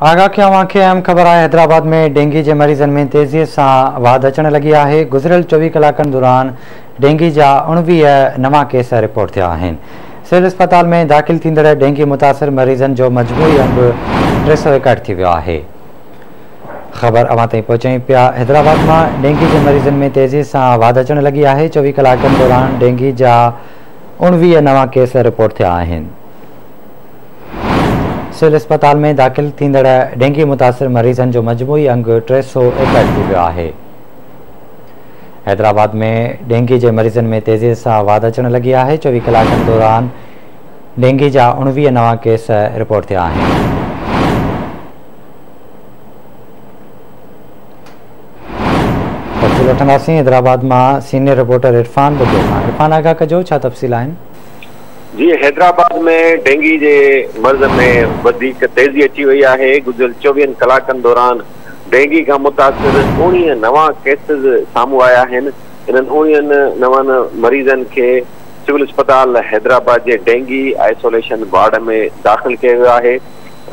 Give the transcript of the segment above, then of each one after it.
آگاهه ڪيون اوهان کي اهم خبر آهي حيدرآباد ۾ ڊينگي جي مريضن ۾ تيزي سان واڌ اچڻ لڳي آهي گذريل 24 ڪلاڪن دوران ڊينگي جا 19 نوان ڪيس رپورٽ ٿيا آهن سول اسپتال ۾ داخل ٿيندڙ ڊينگي متاثر مريضن جو مجموعي انگ 361 ٿي ويو آهي خبر اوهان تائين پهچايون پيا حيدرآباد مان ڊينگي جي مريضن ۾ تيزي سان واڌ اچڻ لڳي آهي 24 ڪلاڪن دوران ڊينگي جا 19 نوان ڪيس رپورٽ ٿيا آهن. سول اسپتال ۾ داخل ٿيندڙ ڊينگي متاثر مريضن جو مجموعي انگ 361 ٿي ويو آهي. حيدرآباد ۾ ڊينگي جي مريضن ۾ تيزي سان واڌ اچڻ لڳي آهي، 24 ڪلاڪن دوران ڊينگي جا 19 نوان ڪيس رپورٽ ٿيا آهن. تفصيل وٺنداسين حيدرآباد مان سينيئر رپورٽر عرفان ٻگهيو کان. عرفان آگاهه ڪجو ڇا تفصيل آهن؟ جي حيدرآباد ۾ ڊينگي جي مرض ۾ وڌيڪ تيزي اچي وئي آهي، گذريل چوويهن ڪلاڪن دوران ڊينگي کان متاثر اوڻيهه نوان ڪيسز سامهون آيا آهن، انهن اوڻيهن نون مريضن کي سول اسپتال حيدرآباد جي ڊينگي آئسوليشن وارڊ ۾ داخل ڪيو ويو آهي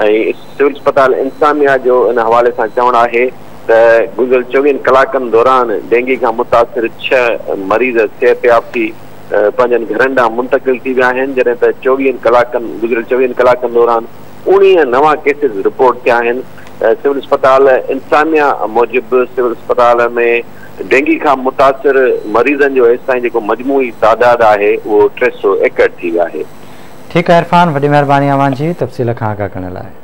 ۽ سول اسپتال انتظاميا جو ان حوالي سان چوڻ آهي ته گذريل چوويهن ڪلاڪن دوران ڊينگي کان متاثر ڇهه مريض صحتياب ٿي پنهنجن گهرن ڏانهن منتقل ٿي ويا آهن، جڏهن ته چوويهن ڪلاڪن گذريل چوويهن ڪلاڪن دوران اوڻيهه نوان ڪيسز رپورٽ ٿيا آهن، سول اسپتال انتظاميا موجب سول اسپتال ۾ ڊينگي کان متاثر مريضن جو هيستائين جيڪو مجموعي تعداد آهي اهو 361 ٿي ويو آهي. ٺيڪ آهي عرفان وڏي مهرباني اوهان جي تفصيل کان آگاهه ڪرڻ لاء.